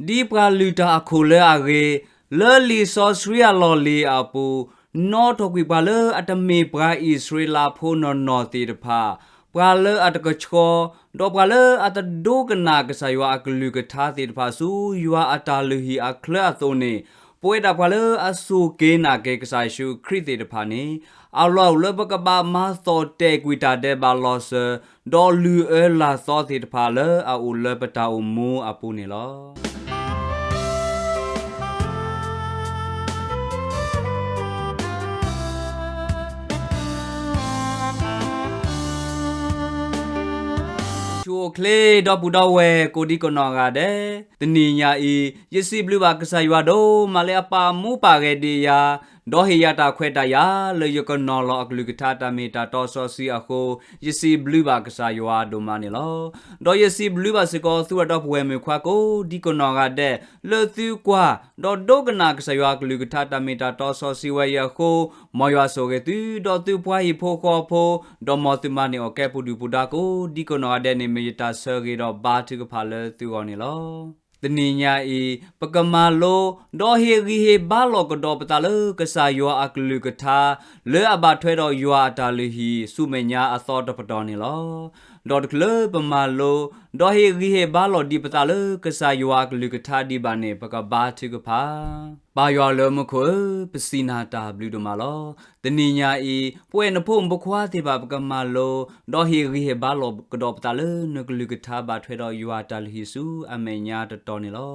ဒ်ပှၤလုၢ်တၢ်အခိၣ်လၢအဂ့ၤ, လၢလံာ်စီဆှံအလီၢ်လံၤအပူၤ, နီၣ်ထီၣ်ကွံာ်ပှၤလၢအတမ့ၢ်ပှၤအံၣ်စရ့လးဖိနီၢ်နီၢ်သ့ၣ်တဖၣ်, ပှၤလၢအတကဆှီ, ဒီးပှၤလၢအတဒိကနၣ်ကစၢ်ယွၤအကလုၢ်ကထါသ့ၣ်တဖၣ်ဆူယွၤအတၢ်လုၢ်ဟံၣ်အချၢအသိးန့ၣ်, ပဝဲဒၣ်ပှၤလၢအစူၢ်က့ၤနာ်က့ၤကစၢ်ယ့ၣ်ၡူးခရံာ်သ့ၣ်တဖၣ်န့ၣ်, အလီၢ်အိၣ်လၢပကဘၣ်မၤသီၣ်တဲာ်ကွံာ်တၢ်ဒဲးဘးလီၤစၢၤ, ဒီးလုၢ်အၢလၢ်သီသ့ၣ်တဖၣ်လၢအအိၣ်လၢပတၢ်အိၣ်မူအပူၤန့ၣ်လီၤ. ဆူၣ်အိၣ်ချ့ဒီပုၢ်ဒီဝဲၢ်ကိးဒံကနီၢ်ဂၤဒဲး, တနံၤညါအံၤ ယစံးဘျုးဘၣ်ကစၢ်ယွၤဒိၣ်မးလၢအပာ်မူပာ်ဂဲၤဒံးယၤ, ဒီးဟ့ၣ်ယၤတၢ်ခွဲးတၢ်ယာ်လၢယကနီၤလီၤအကလုၢ်ကထါတၢ်မ့ၢ်တၢ်တီစီဆှံအဃိ, ယစံးဘျုးဘၣ်ကစၢ်ယွၤဒိၣ်မးန့ၣ်လီၤ. ဒီးယစံးဘျုးဘၣ်စ့ၢ်ကီးသုဝဲဒီပုၢ်ဝဲၢ်မုၣ်ခွါကိးဒံကနီၢ်ဂၤဒဲး, လၢသုကွၢ်, ဒီးဒိကနၣ်ကစၢ်ယွၤအကလုၢ်ကထါတၢ်မ့ၢ်တၢ်တီစီဆှံဝဲအံၤအဃိ, မ်ယွၤဆိၣ်ဂ့ၤသု, ဒီးသုပှၤဟံၣ်ဖိဃီဖိ, ဒီးမ်သုမၤန့ၢ်အီၣ်ကဲပူၤဒုၣ်ပူၤဒါကိးဒံကနီၢ်ဂၤဒဲးန့ၣ် မ့ၢ်ယတၢ်ဆၢဂ့ၤဒီးဘါထုကဖၣ်လၢသုဂီၢ်န့ၣ်လီၤ. တနံၤညါအံၤ, ပကမၤလိ, ဒီးဟ့ၣ်ဂံၢ်ဟ့ၣ်ဘါလီၤကဒီးပသးလၢကစၢ်ယွၤအကလုၢ်ကထါ, လၢအဘၣ်ထွဲဒီးယွၤအတၢ်လုၢ်ဟံၣ်ဆူမဲာ်ညါအသီတပတီၢ်န့ၣ်လီၤ. ဒီးတချုးလၢပမၤလိ, ဒီးဟ့ၣ်ဂံၢ်ဟ့ၣ်ဘါလီၤဒံးပသးလၢကစၢ်ယွၤအကလုၢ်ကထါဒံးဘၣ်န့ၣ် ပကဘါထုကဖၣ်. ပၢ်ယွၤလၢမူခိၣ်ဧၢ, ပစံးနၤတၢ်ဘျုးဒိၣ်မးလီၤ. တနံၤညါအံၤ, ပဝဲနဖိမုၣ်ဖိခွါသ့ၣ်တဖၣ်ပကမၤလိ, ဒီးဟ့ၣ်ဂံၢ်ဟ့ၣ်ဘါလီၤကဒီးပသးလၢနကလုၢ်ကထါဘၣ်ထွဲဒီးယွၤအတၢ်လုၢ်ဟံၣ်ဆူအမဲာ်ညါတတီၢ်န့ၣ်လီၤ.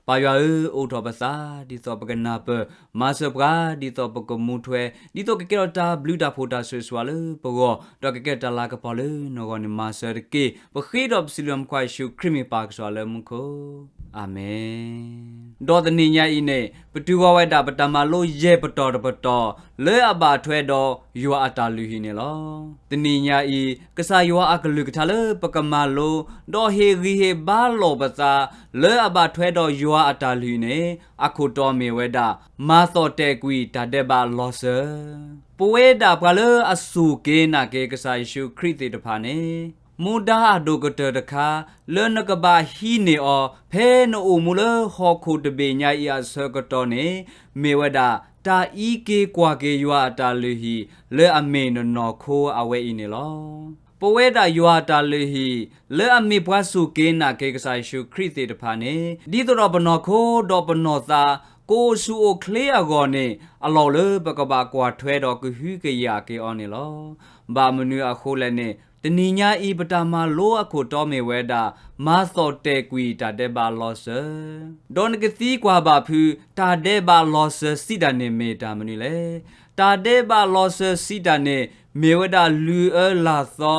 ပၢ်ယွၤဧၢ, အိးထီၣ်ပသးဒ်သိးပကနၢ်ပၢၢ်, မၤစၢၤပှၤဒ်သိးပကမူထွဲ, ဒ်သိးကကဲထီၣ်တၢ်ဘျုးတၢ်ဖှိၣ်တၢ်ဆိၣ်ဂ့ၤဆိၣ်ဝါလၢပဂီၢ်, ဒီးကကဲထီၣ်တၢ်လၤကပီၤလၢနဂီၢ်န့ၣ် မၤစၢၤတက့ၢ်. ပဃ့ဒီးပစံးဘျုးမုၣ်ခွါယ့ၣ်ၡူးခရံာ်မ့ၢ်ပၢ်ကစၢ်လၢမူခိၣ်. အၤမ့ၣ်. ဒီးတနံၤညါအံၤန့ၣ် ပတုၤဃီၤဝဲဒၣ်ပတၢ်မၤလိယဲၢ်ပတီၢ်တပတီၢ် လၢအဘၣ်ထွဲဒီးယွၤအတၢ်လုၢ်ဟံၣ်န့ၣ်လီၤ. တနံၤညါအံၤ ကစၢ်ယွၤအကလုၢ်ကထါလၢပကမၤလိ, ဒီးဟ့ၣ်ဂံၢ်ဟ့ၣ်ဘါလီၤပသး လၢအဘၣ်ထွဲဒီးယွၤအတၢ်လုၢ်ဟံၣ်န့ၣ် အခိၣ်တီမ့ၢ်ဝဲဒၣ် မၤသီၣ်တဲာ်ကွံာ်တၢ်ဒဲးဘးလီၤစၢၤ. ပဝဲဒၣ်ပှၤလၢအစူၢ်က့ၤနာ်က့ၤကစၢ်ယ့ၣ်ၡူးခရံာ်သ့ၣ်တဖၣ်န့ၣ်, မူဒါအဒိၣ်ကတၢၢ်တခါ လၢနကဘၣ်ဟံးန့ၢ်အီၤ ဖဲနအိၣ်မူလၢဟီၣ်ခိၣ်တဘ့ၣ်ညါအံၤအဆၢကတီၢ်န့ၣ်, မ့ၢ်ဝဲဒၣ် တၢ်အံးက့ၤကွၢ်က့ၤယွၤအတၢ်လုၢ်ဟံၣ် လၢအမ့ၢ်နနီၢ်ခိအဝဲအံၤန့ၣ်လီၤ. ပဝဲဒၣ်ယွၤအတၢ်လုၢ်ဟံၣ် လၢအမ့ၢ်ပှၤစူၢ်က့ၤနာ်က့ၤကစၢ်ယ့ၣ်ၡူးခရံာ်သ့ၣ်တဖၣ်န့ၣ်, ဒ်သိးဒီးပနီၢ်ခိဒီးပနီၢ်သး ကအိၣ်ဆူၣ်အိၣ်ချ့အဂီၢ်န့ၣ်, အလီၢ်အိၣ်လၢပကဘၣ်ကွၢ်ထွဲဒီးကဟုကယာ်က့ၤအီၤန့ၣ်လီၤ. ဘၣ်မနုၤအဃိလဲၣ်န့ၣ်, တနံၤညါအံၤပတၢ်မၤလိအခိၣ်တီမ့ၢ်ဝဲဒၣ် မၤသီၣ်တဲာ်ကွံာ်တၢ်ဒဲးဘးလီၤစၢၤ. ဒီးနကသံကွၢ်ဘၣ်ဖုး, တၢ်ဒဲးဘးလီၤစၢၤစံးတၢ်န့ၣ်မ့ၢ်တၢ်မနုၤလဲၣ်. တၢ်ဒဲးဘးလီၤစၢၤစံးတၢ်န့ၣ် မ့ၢ်ဝဲဒၣ်လုၢ်အၢလၢ်သီ,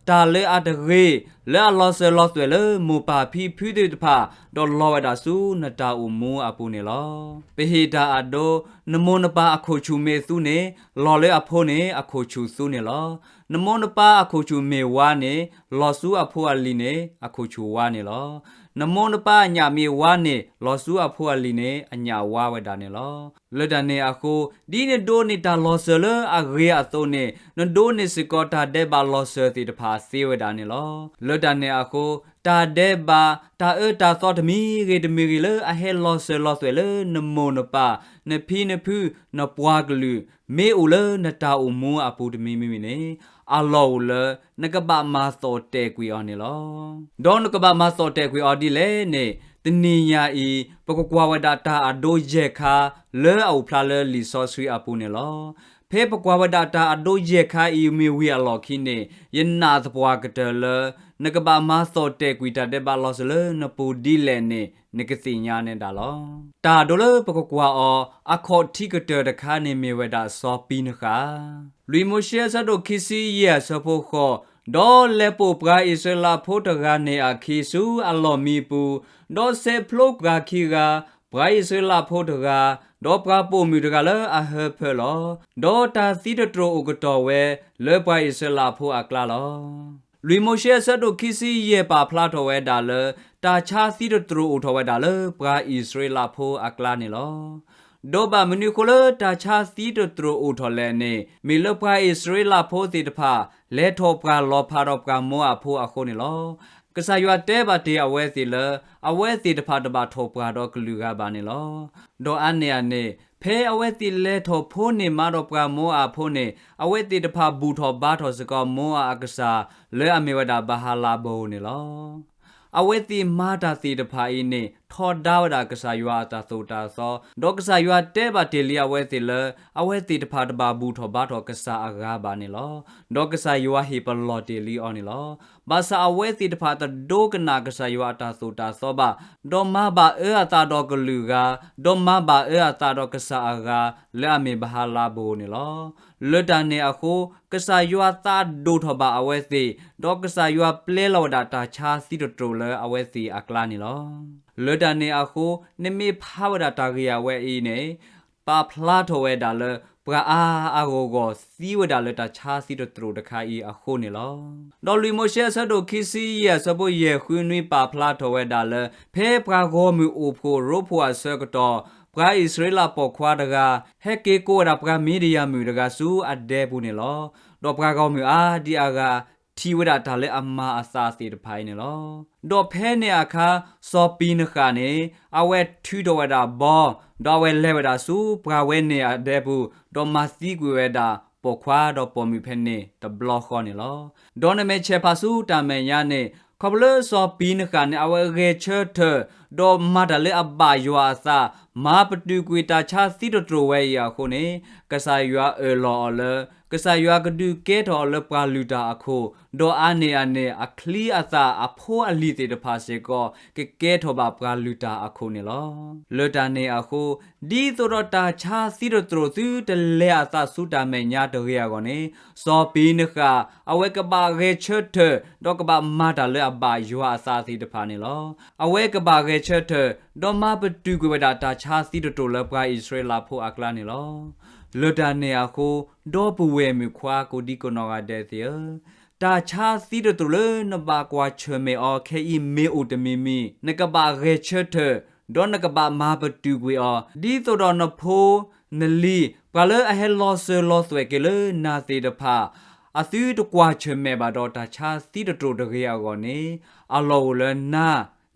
တၢ်လၢအတဂ့ၤ, လၢအလီၤစၢၤလီၤသွဲၣ်လၢမိၢ်ပၢ်ဖံဖုသ့ၣ်တဖၣ်, ဒီးလီၤဝဲဒၣ်ဆူနတၢ်အိၣ်မူအပူၤန့ၣ်လီၤ. ပဟ့ၣ်တၢ်အဒိ, နမိၢ်နပၢ်အခိၣ်ဆူၣ်မ့ၢ်သူန့ၣ်, လီၤလၢအဖိန့ၣ် အခိၣ်ဆူၣ်သူန့ၣ်လီၤ. နမိၢ်နပၢ်အခိၣ်ဆူၣ်မ့ၢ်ဝါန့ၣ်, လီၤဆူအဖိအလံၤန့ၣ် အခိၣ်ဆူၣ်ဝါန့ၣ်လီၤ. နမိၢ်နပၢ်အညၣ်မ့ၢ်ဝါန့ၣ်, လီၤဆူအဖိအလံၤန့ၣ် အညၣ်ဝါဝဲဒၣ်န့ၣ်လီၤ. လၢတၢ်န့ၣ်အဃိ, ဒ်နဒိးန့ၢ်တၢ်လီၤစၢၤလၢအဂ့ၤအသိးန့ၣ်, နဒိးန့ၢ်စ့ၢ်ကီးတၢ်ဒဲးဘးလီၤစၢၤသ့ၣ်တဖၣ်သ့ဝဲဒၣ်န့ၣ်လီၤ. လၢတၢ်န့ၣ်အဃိ, တၢ်ဒဲးဘး, တၢ်အၢတၢ်သီတမံၤဂ့ၤတမံၤဂ့ၤလၢအဟဲလီၤစၢၤလီၤသွဲၣ်လၢနမိၢ်နပၢ်, နဖံနဖု, နပှၤကလုာ်, မ့ၢ်အိၣ်လၢနတၢ်အိၣ်မူအပူၤတမံၤမံၤန့ၣ်, အလီၢ်အိၣ်လၢ နကဘၣ်မၤသီၣ်တဲာ်ကွံာ်အီၤန့ၣ်လီၤ. ဒီးနကဘၣ်မၤသီၣ်တဲာ်ကွံာ်အီၤဒ်လဲၣ်န့ၣ်, တနံၤညါအံၤ ပကကွၢ်ဝဲဒၣ်တၢ်အဒိယဲၢ်ခါ လၢအအိၣ်ဖျါလၢလံာ်စီဆှံအပူၤန့ၣ်လီၤ. ဖဲပကွၢ်ဝဲဒၣ်တၢ်အဒိယဲၢ်ခါအံၤမ့ၢ်ဝံၤအလီၢ်ခံန့ၣ်, ယနာ်သပှၢ်ကတၢၢ်လၢ နကဘၣ်မၤသီၣ်တဲာ်ကွံာ်တၢ်ဒဲးဘးလီၤစၢၤလၢနပူၤဒ်လဲၣ်န့ၣ် နကသ့ၣ်ညါန့ၢ်ဒၣ်လီၤ. တၢ်အဒိလၢပကကွၢ်အီၤ အခီၣ်ထံးကတၢၢ်တခါန့ၣ်မ့ၢ်ဝဲဒၣ်စီၤပံနဃၣ်. လွံၢ်မိၤၡ့အဆၢဒိၣ်ခံဆံယဲၢ်အဆၢဖိဃိး, ဒီးလဲၤပိာ်ပှၤအံၣ်စရ့လးဖိတဂၤန့ၣ်အခံဆူအလီၢ်မံပူၤ, ဒီးဆဲးဖျိပှၤခံဂၤ, ပှၤအံၣ်စရ့လးဖိတဂၤ, ဒီးပှၤပိာ်မုၣ်တဂၤလၢအဟၢဖၢလီၤ. ဒီးတၢ်သံတတြိာ်အိၣ်ကတီၢ်ဝဲ လၢပှၤအံၣ်စရ့လးဖိအကျါလီၤ. လွံၢ်မိၤၡ့အဆၢဒိၣ်ခံဆံယဲၢ်ပာ်ဖျါထီၣ်ဝဲဒၣ်လၢ တၢ်ဆါသံတတြိာ်အိၣ်ထီၣ်ဝဲဒၣ်လၢပှၤအံၣ်စရ့လးဖိအကျါန့ၣ်လီၤ. ဒီးဘၣ်မနုၤအဃိလၢတၢ်ဆါသံတတြိာ်အိၣ်ထီၣ်လဲၣ်န့ၣ်, မ့ၢ်လၢပှၤအံၣ်စရ့လးဖိသ့ၣ်တဖၣ် လဲၤထီၣ်ပှၢ်လီၤဖးဒီးပှၤမိၤအၣ်ဖိအဃိန့ၣ်လီၤ. ကစၢ်ယွၤတဲဘၣ်တ့ၢ်အဝဲသ့ၣ်လၢ အဝဲသ့ၣ်တဖၣ်တဘၣ်ထီၣ်ပှၢ်ဒီးကလုာ်ဂၤဘၣ်န့ၣ်လီၤ. ဒီးအါန့ၢ်အန့ၣ် ဖဲအဝဲသ့ၣ်လဲၤထီၣ်ဖိန့ၢ်မါဒီးပှၤမိအးဖိန့ၣ် အဝဲသ့ၣ်တဖၣ်ဘူၣ်ထီၣ်ဘါထီၣ်စ့ၢ်ကီးမိအးအကစၢ် လၢအမ့ၢ်ဝဲဒၣ်ဘၤဟလးဘိၣ်န့ၣ်လီၤ. အဝဲသ့ၣ်မၤတၢ်သ့ၣ်တဖၣ်အံၤန့ၣ် ထီဒါဝဲဒၣ်ကစၢ်ယွၤအတၢ်သိၣ်တၢ်သီ, ဒီးကစၢ်ယွၤတဲဘၣ်တ့ၢ်လံအဝဲသ့ၣ်လၢ အဝဲသ့ၣ်တဖၣ်တဘၣ်ဘူၣ်ထီၣ်ဘါထီၣ်ကစၢ်အဂၤဘၣ်န့ၣ်လီၤ. ဒီးကစၢ်ယွၤဟ့ၣ်ပလီၢ်တ့ၢ်လံအီၤန့ၣ်လီၤ. ဘၣ်ဆၣ်အဝဲသ့ၣ်တဖၣ်တဒိကနၣ်ကစၢ်ယွၤအတၢ်သိၣ်တၢ်သီဘၣ်, ဒီးမၤဘၣ်အၢအသးဒီးကလုာ်ဂၤ, ဒီးမၤဘၣ်အၢအသးဒီးကစၢ်အဂၤ လၢအမ့ၢ်ဘၤဟလးဘိၣ်န့ၣ်လီၤ. လၢတၢ်န့ၣ်အဃိ ကစၢ်ယွၤသးဒိၣ်ထီၣ်ဘၣ်အဝဲသ့ၣ်, ဒီးကစၢ်ယွၤပျဲလီၤဝဲဒၣ်တၢ်ဆါသံတတြိာ်လၢအဝဲသ့ၣ်အကျါန့ၣ်လီၤ. လၢတၢ်န့ၣ်အဃိ နမ့ၢ်ဖးဝဲဒၣ်တၢ်ဂ့ၢ်အဝဲအံၤန့ၣ် ပာ်ဖျါထီၣ်ဝဲဒၣ်လၢ ပှၤအါအါဂီၢ်ဂီၢ်သံဝဲဒၣ်လၢတၢ်ဆါသံတတြိာ်တခါအံၤအဃိန့ၣ်လီၤ. ဒီးလွံၢ်မိၤၡ့အဆၢဒိၣ်ခံဆံယဲၢ်အဆၢဖိယဲၢ်ဃုနွံပာ်ဖျါထီၣ်ဝဲဒၣ်လၢ ဖဲပှၤဂီၢ်မုၢ်အိၣ်ဖှိၣ်ရိဖှိၣ်အဆၢကတီၢ် ပှၤအံၣ်စရ့လးပိာ်ခွါတဂၤ ဟဲက့ၤကိးဝဲဒၣ်ပှၤမံၤဒယၣ်မုၣ်တဂၤဆူအဒဲပူၤန့ၣ်လီၤ. ဒီးပှၤဂီၢ်မုၢ်အါဒံအါဂၤ ထံၣ်ဝဲဒၣ်တၢ်လၢအမၤအသးသ့ၣ်တဖၣ်အံၤန့ၣ်လီၤ. ဒီးဖဲန့ၣ်အခါ စီၤပံၤနဃၣ်န့ၣ် အဝဲထုးထီၣ်ဝဲဒၣ်ဘီ, ဒီးအဝဲလဲၤဝဲဒၣ်ဆူပှၤဝဲန့ၣ်အဒဲပူၤ, ဒီးမၤသံကွံာ်ဝဲဒၣ်ပိာ်ခွါဒီးပိာ်မုၣ်ဖဲန့ၣ်တဘျီဃီန့ၣ်လီၤ. ဒီးနမဲာ်ဆှဲးဖးဆူတၢ်မဲာ်ညါန့ၣ် ခီဖျိလၢစီၤပံၤနဃၣ်န့ၣ် အဝဲဂဲၤဆၢထၢၣ် ဒီးမၤတၢ်လၢအဘၣ်ယွၤအသး, မၤပတုာ်ကွံာ်တၢ်ဆါသံတတြိာ်ဝဲအံၤအဃိန့ၣ် ကစၢ်ယွၤအၢၣ်လီၤအီၤလၢ ကစၢ်ယွၤကဒုးကဲထီၣ်အီၤလၢပှၤလုၢ်တၢ်အခိၣ်, ဒီးအါန့ၢ်အန့ၣ် အချံအသၣ်အဖိအလံၤသ့ၣ်တဖၣ်စ့ၢ်ကီး ကကဲထီၣ်ဘၣ်ပှၤလုၢ်တၢ်အခိၣ်န့ၣ်လီၤ. လၢတၢ်န့ၣ်အဃိ ဒ်သိးဒီးတၢ်ဆါသံတတြိာ်သုတလဲၤအသးဆူတၢ်မဲာ်ညါတဂ့ၤအဂီၢ်န့ၣ် စီၤပံၤနဃၣ် အဝဲကဘၣ်ဂဲၤဆၢထၢၣ် ဒီးကဘၣ်မၤတၢ်လၢအဘၣ်ယွၤအသးသ့ၣ်တဖၣ်န့ၣ်လီၤ. အဝဲကဘၣ်ဂဲၤဆၢထၢၣ် ဒီးမၤပတုာ်ကွံာ်ဝဲဒၣ်တၢ်ဆါသံတတြိာ်လၢပှၤအံၣ်စရ့လးဖိအကျါန့ၣ်လီၤ. လၢတၢ်န့ၣ်အဃိ ဒီပုၢ်ဝဲၢ်မုၣ်ခွါကိးဒံကိးနီၢ်ဂၤဒဲးသ့ၣ်ဧၢ, တၢ်ဆါသံတတြိာ်လၢနဘၣ်ကွၢ်ဆၢၣ်မဲာ်အီၤခဲအံၤမ့ၢ်အိၣ်တမံၤမံၤ နကဘၣ်ဂဲၤဆၢထၢၣ် ဒီးနကဘၣ်မၤပတုာ်ကွံာ်အီၤ ဒ်သိးဒီးနဖိနလံၤ ပှၤလၢအဟဲလီၤစၢၤလီၤသွဲၣ်က့ၤလၢနၤသ့ၣ်တဖၣ် အသုတကွၢ်ဆၢၣ်မဲာ်ဘၣ်ဒီးတၢ်ဆါသံတတြိာ်တဂ့ၤအဂီၢ်န့ၣ် အလီၢ်အိၣ်လၢနၤ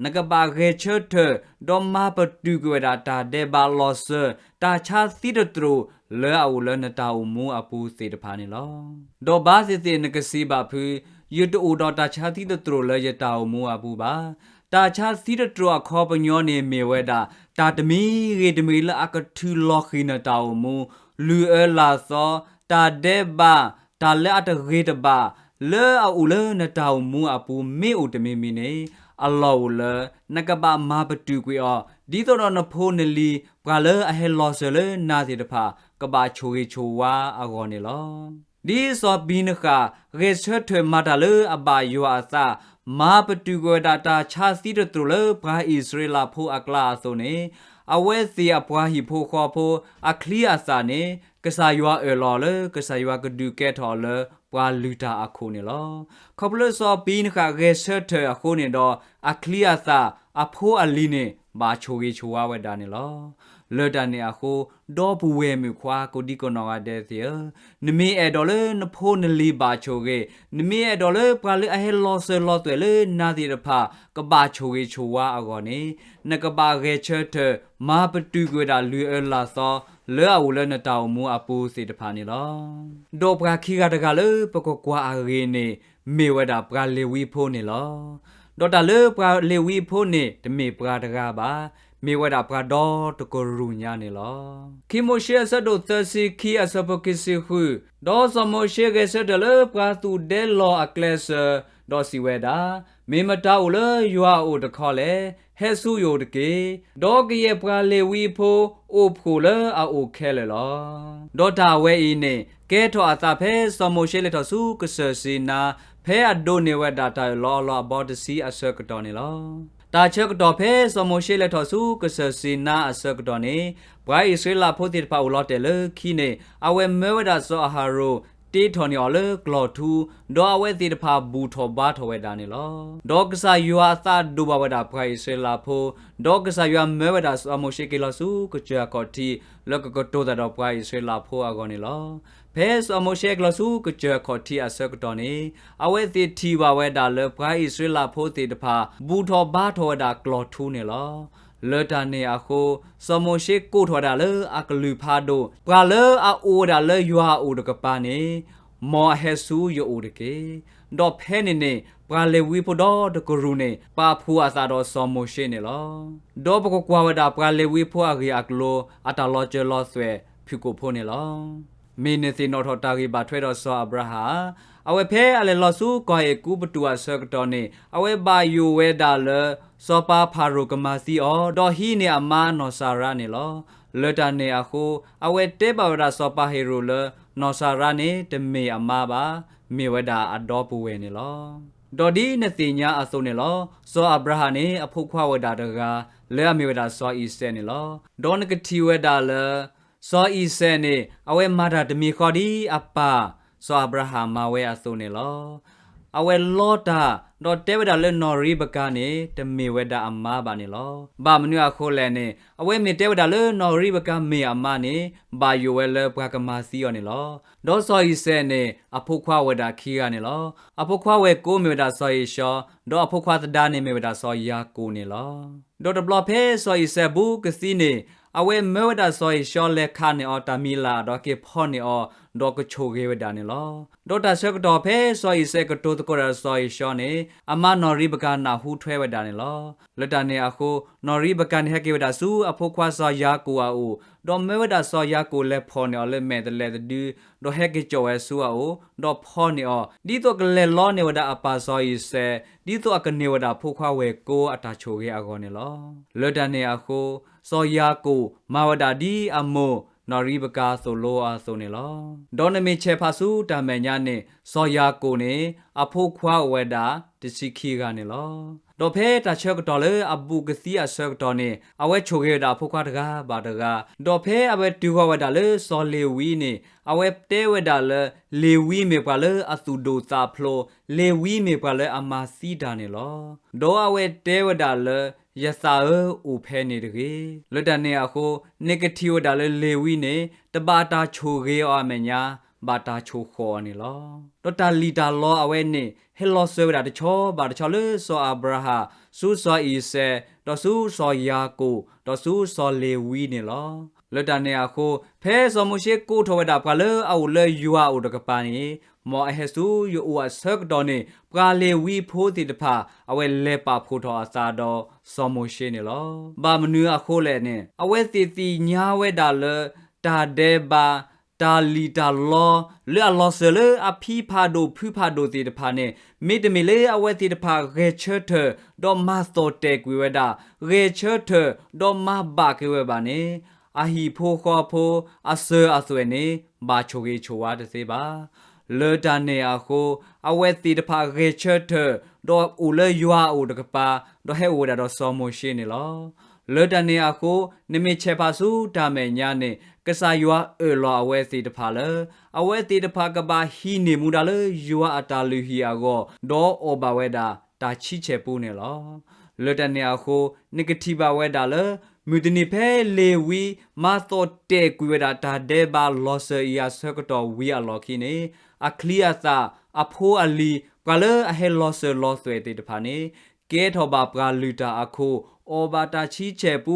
နကဘၣ်ဂဲၤဆၢထၢၣ် ဒီးမၤပတုာ်ကွံာ်ဝဲဒၣ်တၢ်ဒဲးဘးလီၤစၢၤ တၢ်ဆါသံတတြိာ်လၢအအိၣ်လၢနတၢ်အိၣ်မူအပူၤသ့ၣ်တဖၣ်န့ၣ်လီၤ. ဒီးဘၣ်သ့ၣ်သ့ၣ်နကစံးဘၣ်ဖုး, ယတအိၣ်ဒီးတၢ်ဆါသံတတြိာ်လၢယတၢ်အိၣ်မူအပူၤဘၣ်. တၢ်ဆါသံတတြိာ်အခီပညီန့ၣ်မ့ၢ်ဝဲဒၣ် တၢ်တမံၤဂ့ၤတမံၤလၢအကထုးလီၤဃံၤနတၢ်အိၣ်မူ, လုၢ်အၢလၢ်သီ, တၢ်ဒဲးဘး, တၢ်လၢအတဂ့ၤတဘၣ် လၢအအိၣ်လၢနတၢ်အိၣ်မူအပူၤမ့ၢ်အိၣ်တမံၤမံၤန့ၣ် အလီၢ်အိၣ်လၢ နကဘၣ်မၤပတုာ်ကွံာ်အီၤ ဒ်သိးဒီးနဖိနလံၤ ပှၤလၢအဟဲလီၤစၢၤလၢနၤသ့ၣ်တဖၣ် ကဘၣ်ဆိၣ်ဂ့ၤဆိၣ်ဝါအဂီၢ်န့ၣ်လီၤ. ဒ်စီၤပံၤနဃၣ် ဂဲၤဆၢထၢၣ်မၤတၢ်လၢအဘၣ်ယွၤအသး, မၤပတုာ်ကွံာ်ဝဲဒၣ်တၢ်ဆါသံတတြိာ်လၢပှၤအံၣ်စရ့လးဖိအကျါအသိးန့ၣ်, အဝဲသ့ၣ်အပှၤဟံၣ်ဖိဃီဖိအချံအသၣ်န့ၣ် ကစၢ်ယွၤအၢၣ်လီၤလၢ ကစၢ်ယွၤကဒုးကဲထီၣ်အီၤလၢပှၤလုၢ်တၢ်အခိၣ်န့ၣ်လီၤ. ခီဖျိစီၤပံၤနဃၣ်ဂဲၤဆၢထၢၣ်အဃိန့ၣ်ဒီး အချံအသၣ်အဖိအလံၤန့ၣ် ဘၣ်ဆိၣ်ဂ့ၤဆိၣ်ဝါဝဲဒၣ်န့ၣ်လီၤ. လၢတၢ်န့ၣ်အဃိ ဒီပုၢ်ဝဲၢ်မုၣ်ခွါကိးဒံကိးနီၢ်ဂၤဒဲးသ့ၣ်ဧၢ, နမ့ၢ်အဲၣ်ဒိးလၢနဖိနလံၤဘၣ်ဆိၣ်ဂ့ၤ, နမ့ၢ်အဲၣ်ဒိးလၢပှၤလၢအဟဲလီၤစၢၤလီၤသွဲၣ်လၢနၤသ့ၣ်တဖၣ် ကဘၣ်ဆိၣ်ဂ့ၤဆိၣ်ဝါအဂီၢ်န့ၣ်, နကဘၣ်ဂဲၤဆၢထၢၣ် မၤပတုာ်ကွံာ်ဝဲဒၣ်လုၢ်အၢလၢ်သီ လၢအအိၣ်လၢနတၢ်အိၣ်မူအပူၤသ့ၣ်တဖၣ်န့ၣ်လီၤ. ဒီးပှၤခံဂၤတဂၤလၢပကကွၢ်အဂ့ၢ်န့ၣ် မ့ၢ်ဝဲဒၣ်ပှၤလ့ၤဝံဖိန့ၣ်လီၤ. ဒီးတၢ်လၢပှၤလ့ၤဝံဖိန့ၣ် တမ့ၢ်ပှၤတဂၤဘၣ်, မ့ၢ်ဝဲဒၣ်ပှၤဒီတကရူၢ်ညါန့ၣ်လီၤ. ခံမိၤၡ့အဆၢဒိၣ်သၢဆံခံအဆၢဖိခံဆံဃု, ဒီးစီၤမိၤၡ့ဂဲၤဆၢထၢၣ်လၢပှၤသူၣ်ဒဲလီၤအကျဲစၢၤ, ဒီးစံးဝဲဒၣ်, မ့ၢ်မတၤအိၣ်လၢယွၤအအိၣ်တခီလဲၣ်, ဟဲဆူယအိၣ်တက့ၢ်. ဒီးကယဲၢ်ပှၤလ့ၤဝံဖိအိၣ်ဖှိၣ်လၢအအိၣ်ခဲလၢာ်လီၤ. ဒီးတၢ်အဝဲအံၤန့ၣ် ကဲထီၣ်အသးဖဲစီၤမိၤၡ့လဲၤထီၣ်ဆူကစၢၢ်စံနါ, ဖဲအဒိးန့ၢ်ဝဲဒၣ်တၢ်အၢၣ်လီၤအီလီၤအဘီတဆံအဆၢကတီၢ်န့ၣ်လီၤ. တၢ်ဆၢကတီၢ်ဖဲစီၤမိၤၡ့လဲၤထီၣ်ဆူကစၢၢ်စံနါအဆၢကတီၢ်န့ၣ်, ပှၤအံၣ်စရ့လးဖိသ့ၣ်တဖၣ်အိၣ်လီၤတဲာ်လၢခံန့ၣ် အဝဲမၢဝဲဒၣ်စီၤအၤဟရိၣ် တ့ထီၣ်န့ၢ်အီၤလၢကျီၢ်ထူ, ဒီးအဝဲသ့ၣ်တဖၣ်ဘူၣ်ထီၣ်ဘါထီၣ်ဝဲဒၣ်န့ၣ်လီၤ. ဒီးကစၢ်ယွၤအသးဒိၣ်ဘၣ်ဝဲဒၣ်ပှၤအံၣ်စရ့လးဖိ, ဒီးကစၢ်ယွၤမၢဝဲဒၣ်စီၤမိၤၡ့က့ၤလီၤဆူကစၢၢ်အခီၣ်ထံး လၢကကတိၤတၢ်ဒီးပှၤအံၣ်စရ့လးဖိအဂီၢ်န့ၣ်လီၤ. ဖဲစီၤမိၤၡ့ကလီၤဆူကစၢၢ်အခီၣ်ထံးအဆၢကတီၢ်န့ၣ်, အဝဲသ့ၣ်ထံၣ်ဘၣ်ဝဲဒၣ်လၢပှၤအံၣ်စရ့လးဖိသ့ၣ်တဖၣ် ဘူၣ်ထီၣ်ဘါထီၣ်ဝဲဒၣ်ကျီၢ်ထူန့ၣ်လီၤ. လၢတၢ်န့ၣ်အဃိ, စီၤမိၤၡ့ကိးထီၣ်ဝဲဒၣ်လၢအကလုၢ်ဖးဒိၣ်, ပှၤလၢအအိၣ်ဝဲဒၣ်လၢယွၤအအိၣ်တကပၤန့ၣ်, မ်အဟဲဆူယအိၣ်တက့ၢ်. ဒီးဖဲန့ၣ်န့ၣ် ပှၤလ့ၤဝံဖိဒီတကရူၢ်န့ၣ် ပာ်ဖှိၣ်အသးဒီးစီၤမိၤၡ့န့ၣ်လီၤ. ဒီးပကကွၢ်ဝဲဒၣ်ပှၤလ့ၤဝံဖိအဂ့ၢ်အကျိၤ အတၢ်လီၤစၢၤလီၤသွဲၣ်ဖုၣ်ကိာ်ဖိန့ၣ်လီၤ. မ့ၢ်နသ့ၣ်နီၣ်ထီၣ်တၢ်ဂ့ၢ်ဘၣ်ထွဲဒီးစီၤအၤဘြၤဟၣ်, အဝဲဖဲအလဲၤလီၤဆူကီၢ်အဲၤကူပတူးအဆၢကတီၢ်န့ၣ် အဝဲဘၣ်ယိၣ်ဝဲဒၣ်လၢ စီၤပၤဖၤရိၤကမၤသံအီၤ, ဒီးဟံးန့ၢ်အမါနီၢ်စၤရါန့ၣ်လီၤ. လၢတၢ်န့ၣ်အဃိ, အဝဲတဲဘၣ်ဝဲဒၣ်စီၤပၤဟ့ၤရိာ်လၢ နီၢ်စၤရါန့ၣ် တမ့ၢ်အမါဘၣ်, မ့ၢ်ဝဲဒၣ်အဒီပုၢ်ဝဲၢ်န့ၣ်လီၤ. ဒီးဒ်နသ့ၣ်ညါအသိးန့ၣ်လီၤ. စီၤအၤဘြၤဟၣ်န့ၣ် အဖိခွါဝဲဒၣ်တဂၤ လၢအမ့ၢ်ဝဲဒၣ်စီၤအံၤစဲးန့ၣ်လီၤ. ဒီးနကထံၣ်ဝဲဒၣ်လၢ စီၤအံၤစဲးန့ၣ် အဝဲမၤတၢ်တမံၤဃီဒ်အပၢ် စီၤအၤဘြၤဟၣ်မၤဝဲအသိးန့ၣ်လီၤ. အဝဲလီတၢ်, ဒီးတဲဝဲဒၣ်လၢနီၢ်ရံးဘကၤန့ၣ် တမ့ၢ်ဝဲဒၣ်အမါဘၣ်န့ၣ်လီၤ. ဘၣ်မနုၤအဃိလဲၣ်န့ၣ်, အဝဲမ့ၢ်တဲဝဲဒၣ်လၢနီၢ်ရံးဘကၤမ့ၢ်အမါန့ၣ် ဘၣ်ယိၣ်ဝဲလၢပှၤကမၤသံအီၤန့ၣ်လီၤ. ဒီးစီၤအံၤစဲးန့ၣ် အဖိခွါဝဲဒၣ်ခံဂၤန့ၣ်လီၤ. အဖိခွါဝဲၢ်ကိမ့ၢ်ဝဲဒၣ်စီၤဧ့ၡီၤ, ဒီးအဖိခွါသဒါန့ၣ်မ့ၢ်ဝဲဒၣ်စီၤယၤကိာ်န့ၣ်လီၤ. ဒီးတဘျီဖဲစီၤအံၤစဲးဘူးကသံန့ၣ်, အဝဲမၢဝဲဒၣ်စီၤဧ့ၡီၤလဲၤခးန့ၢ်အီၤတၢ်မံၤလၢ် ဒီးက့ၤဖီၣ်န့ၢ်အီၤ, ဒီးကဆိၣ်ဂ့ၤဝဲဒၣ်န့ၣ်လီၤ. ဒီးတၢ်ဆၢကတီၢ်ဖဲစီၤအံၤစဲးကတိၤသကိးဒီးစီၤဧ့ၡီၤန့ၣ်, အမါနီၢ်ရံးဘကၤနၢ်ဟူထွဲဝဲဒၣ်န့ၣ်လီၤ. လၢတၢ်န့ၣ်အဃိ, နီၢ်ရံးဘကၤန့ၣ်ဟဲက့ၤဝဲဒၣ်ဆူအဖိခွါစီၤယၤကိာ်အအိၣ်, ဒီးမၢဝဲဒၣ်စီၤယၤကိာ်လဲၤဖီၣ်န့ၢ်အီၤလၢမဲာ်သလဲးတဒု, ဒီးဟဲက့ၤစိာ်ဝဲဆူအအိၣ်, ဒီးဖီၣ်န့ၢ်အီၤ, ဒ်သိးကလဲၤလီန့ၢ်ဝဲဒၣ်အပၢ်စီၤအံၤစဲး, ဒ်သိးအကန့ၢ်ဝဲဒၣ်ဖိခွါဝဲၢ်ကိအတၢ်ဆိၣ်ဂ့ၤအဂီၢ်န့ၣ်လီၤ. လၢတၢ်န့ၣ်အဃိ, စီၤယၤကိာ်မၤဝဲဒၣ်ဒ်အမိၢ်နီၢ်ရံးဘကၤသိၣ်လိအသိးန့ၣ်လီၤ. ဒီးနမ့ၢ်ဆဲးဖးဆူတၢ်မဲာ်ညါန့ၣ်, စီၤယၤကိာ်န့ၣ် အဖိခွါအိၣ်ဝဲဒၣ်တဆံခံဂၤန့ၣ်လီၤ. ဒီးဖဲတၢ်ဆၢကတီၢ်လၢအဘူးကသံအဆၢကတီၢ်န့ၣ်, အဝဲဆိၣ်ဂ့ၤဝဲဒၣ်အဖိခွါတဂၤဘၣ်တဂၤ, ဒီးဖဲအဝဲတုၤဃီၤဝဲဒၣ်လၢစီၤလ့ၤဝံန့ၣ်, အဝဲတဲဝဲဒၣ်လၢ လ့ၤဝံမ့ၢ်ပှၤလၢအသူၣ်ဒိၣ်သးဖျိး, လ့ၤဝံမ့ၢ်ပှၤလၢအမၤသံတၢ်န့ၣ်လီၤ. ဒီးအဝဲတဲဝဲဒၣ်လၢ ယသးဧၢ, အိၣ်ဖဲန့ၣ်တဂ့ၤ. လၢတၢ်န့ၣ်အဃိ, နကထံၣ်ဝဲဒၣ်လၢလ့ၤဝံန့ၣ် တဘၣ်တၢ်ဆိၣ်ဂ့ၤအီၤအမဲာ်ညါ, ဘၣ်တၢ်ဆိၣ်ဃီၣ်အီၤန့ၣ်လီၤ. ဒီးတၢ်လံၣ်တၢ်လီအဝဲန့ၣ် ဟဲလီၤစၢၤဝဲဒၣ်တဆီဘၣ်တဆီလၢစီၤအၤဘြၤဟၣ်, ဆူစီၤအံၤစဲး, ဒီးဆူစီၤယၤကိာ်, ဒီးဆူစီၤလ့ၤဝံန့ၣ်လီၤ. လၢတၢ်န့ၣ်အဃိ, ဖဲစီၤမိၤၡ့ကိးထီၣ်ဝဲဒၣ်ပှၤလၢအအိၣ်လၢယွၤအအိၣ်တကပၤန့ၣ်, မ်အဟဲဆူယအိၣ်အဆၢကတီၢ်န့ၣ်, ပှၤလ့ၤဝံဖိသ့ၣ်တဖၣ် အဝဲလဲၤပာ်ဖှိၣ်ထီၣ်အသးဒီးစီၤမိၤၡ့န့ၣ်လီၤ. ဘၣ်မနုၤအဃိလဲၣ်န့ၣ်, အဝဲသ့ၣ်သ့ၣ်ညါဝဲဒၣ်လၢ တၢ်ဒဲးဘး, တၢ်လံၣ်တၢ်လီ, လၢအလီၤစၢၤလၢအဖံဖးဒိၣ်ဖုဖးဒိၣ်သ့ၣ်တဖၣ်န့ၣ်, မ့တမ့ၢ်လၢအဝဲသ့ၣ်တဖၣ်ဂဲၤဆၢထၢၣ်, ဒီးမၤသီၣ်တဲာ်ကွံာ်ဝဲဒၣ်, ဂဲၤဆၢထၢၣ်, ဒီးမၤဘၣ်က့ၤဝဲဘၣ်န့ၣ်, အဟံၣ်ဖိဃီဖိ, အစၢၤအသွဲၣ်န့ၣ် ဘၣ်ဆိၣ်ဂ့ၤဆိၣ်ဝါတသ့ဘၣ်. လၢတၢ်န့ၣ်အဃိ, အဝဲသ့ၣ်တဖၣ်ဂဲၤဆၢထၢၣ်, ဒီးအိၣ်လၢယွၤအအိၣ်တကပၤ, ဒီးဟဲအိၣ်ဝဲဒၣ်ဒီးစီၤမိၤၡ့န့ၣ်လီၤ. လၢတၢ်န့ၣ်အဃိ, နမ့ၢ်ဆဲးဖးဆူတၢ်မဲာ်ညါန့ၣ်, ကစၢ်ယွၤအၢၣ်လီၤအဝဲသ့ၣ်တဖၣ်လၢ, အဝဲသ့ၣ်တဖၣ်ကဘၣ်ဟံးန့ၢ်မူဒါလၢယွၤအတၢ်လုၢ်ဟံၣ်အဂီၢ်, ဒီးအီၣ်ဘၣ်ဝဲဒၣ်တၢ်ဆံဆဲၣ်ပူန့ၣ်လီၤ. လၢတၢ်န့ၣ်အဃိ, နကထံၣ်ဘၣ်ဝဲဒၣ်လၢ, မုၢ်တနံၤဖဲလ့ၤဝံ မၤသီၣ်တဲာ်ကွံာ်ဝဲဒၣ်တၢ်ဒဲးဘးလီၤစၢၤအံၤအဆၢကတီၢ်ဝံၤအလီၢ်ခံန့ၣ်, အချံအသၣ်, အဖိအလံၤ, ပှၤလၢအဟဲလီၤစၢၤလီၤသွဲၣ်သ့ၣ်တဖၣ်န့ၣ်, ကဲထီၣ်ဘၣ်ပှၤလုၢ်တၢ်အခိၣ်, အီၣ်ဘၣ်တၢ်ဆံဆဲၣ်ပူ,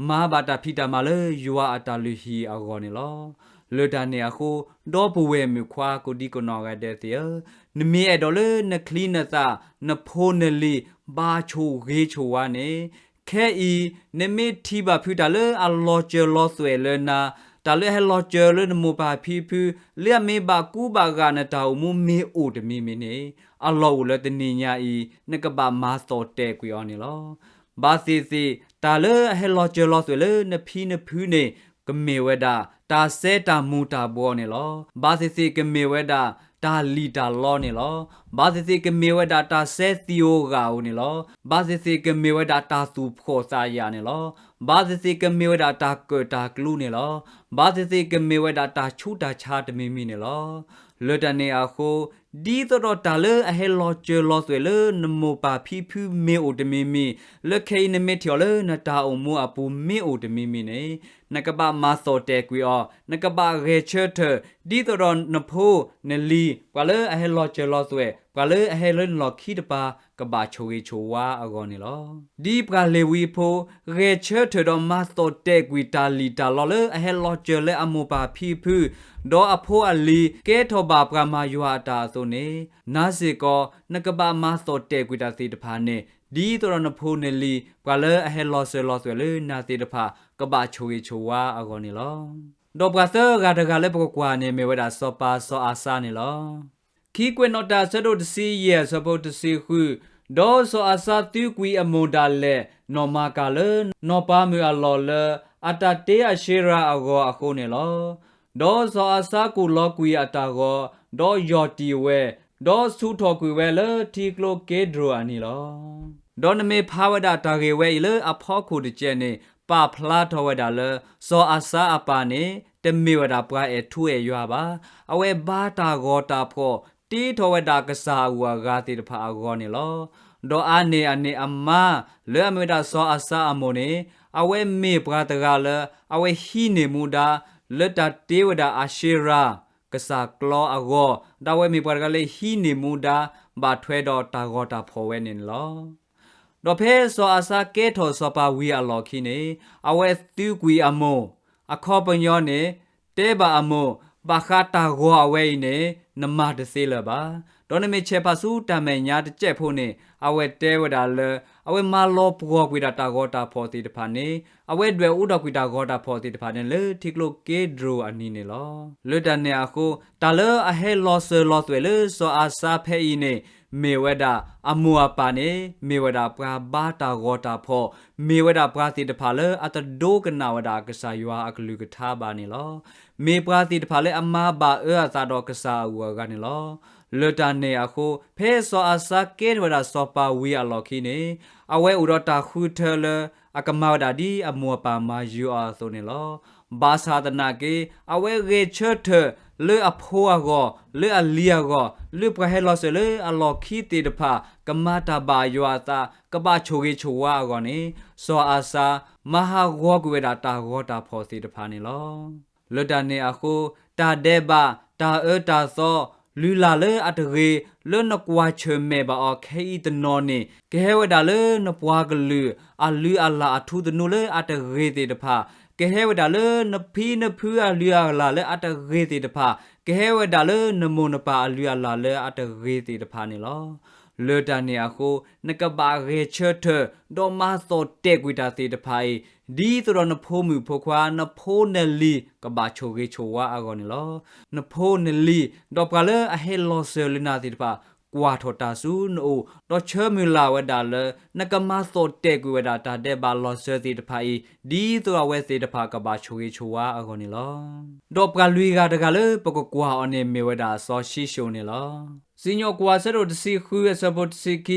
မၤဘၣ်တၢ်ဖံးတၢ်မၤလၢယွၤအတၢ်လုၢ်ဟံၣ်အဂီၢ်န့ၣ်လီၤ. လၢတၢ်န့ၣ်အဃိ, ဒီပုၢ်ဝဲၢ်မုၣ်ခွါကိးဒံကနီၢ်ဂၤဒဲးသ့ၣ်ဧၢ, နမ့ၢ်အဲၣ်ဒိးလၢနချံနသၣ်, နဖိနလံၤ, ဘၣ်ဆိၣ်ဂ့ၤဆိၣ်ဝါန့ၣ်, ခဲအံၤ, နမ့ၢ်ထံၣ်ဘၣ်ဖုတၢ်လၢအလီၤစၢၤလီၤသွဲၣ်လၢနၤ, တၢ်လၢအဟဲလီၤစၢၤလၢနမိၢ်ပၢ်ဖံဖု, လၢအမ့ၢ်ဘၣ်ကူဘၣ်ဂာ်နတၢ်အိၣ်မူမ့ၢ်အိၣ်တမံၤမံၤန့ၣ်, အလီၢ်အိၣ်လၢတနံၤညါအံၤ, နကဘၣ်မၤသီၣ်တဲာ်ကွံာ်အီၤန့ၣ်လီၤ. ဘၣ်သ့ၣ်သ့ၣ်, တၢ်လၢအဟဲလီၤစၢၤလီၤသွဲၣ်လၢနဖံနဖုန့ၣ်, ကမ့ၢ်ဝဲဒၣ်, တၢ်စဲတၢ်မူၤတၢ်ဘှီးန့ၣ်လီၤ. ဘၣ်သ့ၣ်သ့ၣ်ကမ့ၢ်ဝဲဒၣ်, တၢ်လံၣ်တၢ်လီန့ၣ်လီၤ. ဘၣ်သ့ၣ်သ့ၣ်ကမ့ၢ်ဝဲဒၣ်တၢ်စဲသံဧိၤဂၤဧိၤန့ၣ်လီၤ. ဘၣ်သ့ၣ်သ့ၣ်ကမ့ၢ်ဝဲဒၣ်တၢ်သူၣ်ဖှီၣ်သးယာ်န့ၣ်လီၤ. ဘၣ်သ့ၣ်သ့ၣ်ကမ့ၢ်ဝဲဒၣ်တၢ်ကၢၣ်တၢ်ကျူန့ၣ်လီၤ. ဘၣ်သ့ၣ်သ့ၣ်ကမ့ၢ်ဝဲဒၣ်တၢ်ဆူးတၢ်ဆါတမံၤမံၤန့ၣ်လီၤ. လၢတၢ်န့ၣ်အဃိ, ဒ်သိးဒီးတၢ်လၢအဟဲလီၤစၢၤလီၤသွဲၣ်လၢနမိၢ်ပၢ်ဖံဖုမ့ၢ်အိၣ်တမံၤမံၤ, လၢခဲအံၤနမ့ၢ်ထံၣ်အီၤလၢနတၢ်အိၣ်မူအပူၤမ့ၢ်အိၣ်တမံၤမံၤန့ၣ်, နကဘၣ်မၤသီၣ်တဲာ်ကွံာ်အီၤ, နကဘၣ်ဂဲၤဆၢထၢၣ်, ဒ်သိးဒီးနဖိနလံၤ ပှၤလၢအဟဲလီၤစၢၤလီၤသွဲၣ် ပှၤလၢအဟဲလၢနလီၢ်ခံတပၤ ကဘၣ်ဆိၣ်ဂ့ၤဆိၣ်ဝါအဂီၢ်န့ၣ်လီၤ. ဒ်ပှၤလ့ၤဝံဖိ ဂဲၤဆၢထၢၣ်ဒီးမၤသီၣ်တဲာ်ကွံာ်တၢ်လံၣ်တၢ်လီလၢအဟဲလီၤစၢၤလၢအမိၢ်ပၢ်ဖံဖု, ဒီးအဖိအလံၤ ကဲထီၣ်ဘၣ်ပှၤမၤယွၤအတၢ်အသိးန့ၣ်, နၤစ့ၢ်ကီး နကဘၣ်မၤသီၣ်တဲာ်ကွံာ်တၢ်သ့ၣ်တဖၣ်န့ၣ်, ဒ်သိးဒီးနဖိနလံၤ ပှၤလၢအဟဲလီၤစၢၤလီၤသွဲၣ်လၢနၤသ့ၣ်တဖၣ် ကဘၣ်ဆိၣ်ဂ့ၤဆိၣ်ဝါအဂီၢ်န့ၣ်လီၤ. ဒီးပှၤသၢဂၤတဂၤလၢပကကွၢ်န့ၣ် မ့ၢ်ဝဲဒၣ်စီၤပၤစီၤအၤစါန့ၣ်လီၤ. ခံကွဲးနီၣ်တၢ်ဆၢဒိၣ်တဆံယဲၢ်အဆၢဖိတဆံဃု, ဒီးစီၤအၤစါသုကွံာ်အမိၢ်ဒၣ်လဲာ် နီၢ်မၤကၤလၢ နီၢ်ပၤမုၣ်အလီၢ်လၢ အတၢ်တ့အၤၡ့ရၤအဂီၤအဃိန့ၣ်လီၤ. ဒီးစီၤအၤစါကူၣ်လီၤကွံာ်အတၢ်ဂီၤ, ဒီးယီၢ်တံၢ်ဝဲ, ဒီးဆူးထီၣ်ကွံာ်ဝဲလၢထံကျိက့ဒြိၣ်အနံၤလီၤ. ဒီးနမ့ၢ်ဖးဝဲဒၣ်တၢ်ဂ့ၢ်ဝဲအံၤလၢအဖီခိၣ်တကဲးန့ၣ် ပာ်ဖျါထီၣ်ဝဲဒၣ်လၢ စီၤအၤစါအပၢ်န့ၣ် တမ့ၢ်ဝဲဒၣ်ပှၤအဲၣ်ထူအဲၣ်ယွၤဘၣ်. အဝဲဘါတၢ်ဂီၤတၢ်ဖှီၣ် တ့ထီၣ်ဝဲဒၣ်ကစၢ်အဂုၤအဂၤသ့ၣ်တဖၣ်အဂီၢ်န့ၣ်လီၤ. ဒီးအါန့ၢ်အန့ၣ်အမါ လၢအမ့ၢ်ဝဲဒၣ်စီၤအၤစါအမိၢ်န့ၣ် အဝဲမ့ၢ်ပှၤတဂၤလၢ အဝဲဟံးန့ၢ်မူဒါ လၢတၢ်တ့ဝဲဒၣ်အၤၡ့ရၤ ကစၢ်ကျီအဂီၢ်, ဒီးအဝဲမ့ၢ်ပှၤတဂၤလၢဟံးန့ၢ်မူဒါ ဘၣ်ထွဲဒီးတၢ်ဂီၤတၢ်ဖှီၣ်ဝဲန့ၣ်န့ၣ်လီၤ. ဒီးဖဲစီၤအၤစါကဲထီၣ်စီၤပၤဝံၤအလီၢ်ခံန့ၣ် အဝဲသုးကွံာ်အမိၢ်, အခီပညီန့ၣ် တဲဘၣ်အမိၢ် ဘၣ်ဃးတၢ်ဂီၤအဝဲအံၤန့ၣ် နမၤတသ့လၢၤဘၣ်. ဒီးနမ့ၢ်ဆဲးဖးဆူတၢ်မဲာ်ညါတစဲးဖိန့ၣ် အဝဲတဲဝဲဒၣ်လၢ အဝဲမၤလီၤပှီၢ်ကွံာ်ဒၣ်တၢ်ဂီၤတၢ်ဖှီၣ်သ့ၣ်တဖၣ်န့ၣ် အဝဲဒွဲၣ်အူထီၣ်ကွံာ်တၢ်ဂီၤတၢ်ဖှီၣ်သ့ၣ်တဖၣ်န့ၣ် လၢထံကျိက့ဒြိၣ်အနံၤန့ၣ်လီၤ. လၢတၢ်န့ၣ်အဃိ တၢ်လၢအဟဲလီၤစၢၤလီၤသွဲၣ်လၢစီၤအၤစါဖဲအံၤန့ၣ် မ့ၢ်ဝဲဒၣ်အမိၢ်အပၢ်န့ၣ် မ့ၢ်ဝဲဒၣ်ပှၤဘါတၢ်ဂီၤတၢ်ဖှီၣ်, မ့ၢ်ဝဲဒၣ်ပှၤသ့ၣ်တဖၣ်လၢအတဒိကနၣ်ဝဲဒၣ်ကစၢ်ယွၤအကလုၢ်ကထါဘၣ်န့ၣ်လီၤ. မ့ၢ်ပှၤသ့ၣ်တဖၣ်လၢအမၤဘၣ်အၢအသးဒီးကစၢ်အဂုၤအဂၤန့ၣ်လီၤ. လၢတၢ်န့ၣ်အဃိ ဖဲစီၤအၤစါကဲထီၣ်ဝဲဒၣ်စီၤပၤဝံၤအလီၢ်ခံန့ၣ် အဝဲအိၣ်ဒီးတၢ်ဃုထၢလၢ အကမၤဝဲဒၣ်ဒ်အမိၢ်အပၢ်မၤယုၤအီၤအသိးန့ၣ်လီၤ. ဘၣ်ဆၣ်သနာ်က့ အဝဲဂဲၤဆၢထၢၣ်လၢအဖိအဂီၢ်, လၢအလံၤအဂီၢ်, လၢပှၤဟဲလီၤစၢၤလၢအလီၢ်ခံသ့ၣ်တဖၣ် ကမၤတၢ်ဘၣ်ယွၤအသး, ကဘၣ်ဆိၣ်ဂ့ၤဆိၣ်ဝါအဂီၢ်န့ၣ် စီၤအၤစါ မၤဟးဂီၤကွံာ်ဝဲဒၣ်တၢ်ဂီၤတၢ်ဖှီၣ်သ့ၣ်တဖၣ်န့ၣ်လီၤ. လၢတၢ်န့ၣ်အဃိ တၢ်ဒဲးဘး, တၢ်အၢတၢ်သီ, လုၢ်လၢ်လၢအတဂ့ၤ လၢနကွၢ်ဆၢၣ်မဲာ်ဘၣ်အီၤခဲအံၤတနီၤန့ၣ် ကဟဲဝဲဒၣ်လၢနပှၤကလုာ် အလုၢ်အလၢ်အထူသနူလၢအတဂ့ၤသ့ၣ်တဖၣ်, ကဟဲဝဲဒၣ်လၢနဖံနဖုအလုၢ်အလၢ်လၢအတဂ့ၤသ့ၣ်တဖၣ်, ကဟဲဝဲဒၣ်လၢနမိၢ်နပၢ်အလုၢ်အလၢ်လၢအတဂ့ၤသ့ၣ်တဖၣ်န့ၣ်လီၤ. လၢတၢ်န့ၣ်အဃိ နကဘၣ်ဂဲၤဆၢထၢၣ် ဒီးမၤသီၣ်တဲာ်ကွံာ်တၢ်သ့ၣ်တဖၣ်အံၤ ဒ်သိးဒီးနဖိမုၣ်ဖိခွါ နဖိနလံၤ ကဘၣ်ဆိၣ်ဂ့ၤဆိၣ်ဝါအဂီၢ်န့ၣ်လီၤ. နဖိနလံၤ ဒီးပှၤလၢအဟဲလီၤစၢၤလၢနၤသ့ၣ်တဖၣ် ကွၢ်ထီၣ်တၢ်ဆူနအိၣ် ဒီးဆၢမုၢ်လၢ်ဝဲဒၣ်လၢ နကမၤသီၣ်တဲာ်ကွံာ်ဝဲဒၣ်တၢ်ဒဲးဘးလီၤစၢၤသ့ၣ်တဖၣ်အံၤ ဒ်သိးအဝဲသ့ၣ်တဖၣ်ကဘၣ်ဆိၣ်ဂ့ၤဆိၣ်ဝါအဂီၢ်န့ၣ်လီၤ. ဒီးပှၤလွံၢ်ဂၤတဂၤလၢပကကွၢ်အီၤန့ၣ် မ့ၢ်ဝဲဒၣ်စီၤၡံၣ်ၡိၣ်န့ၣ်လီၤ. စံၣ်ညီၣ်ကွီၢ်အဆၢဒိၣ်တဆံဃုအဆၢဖိတဆံခံ,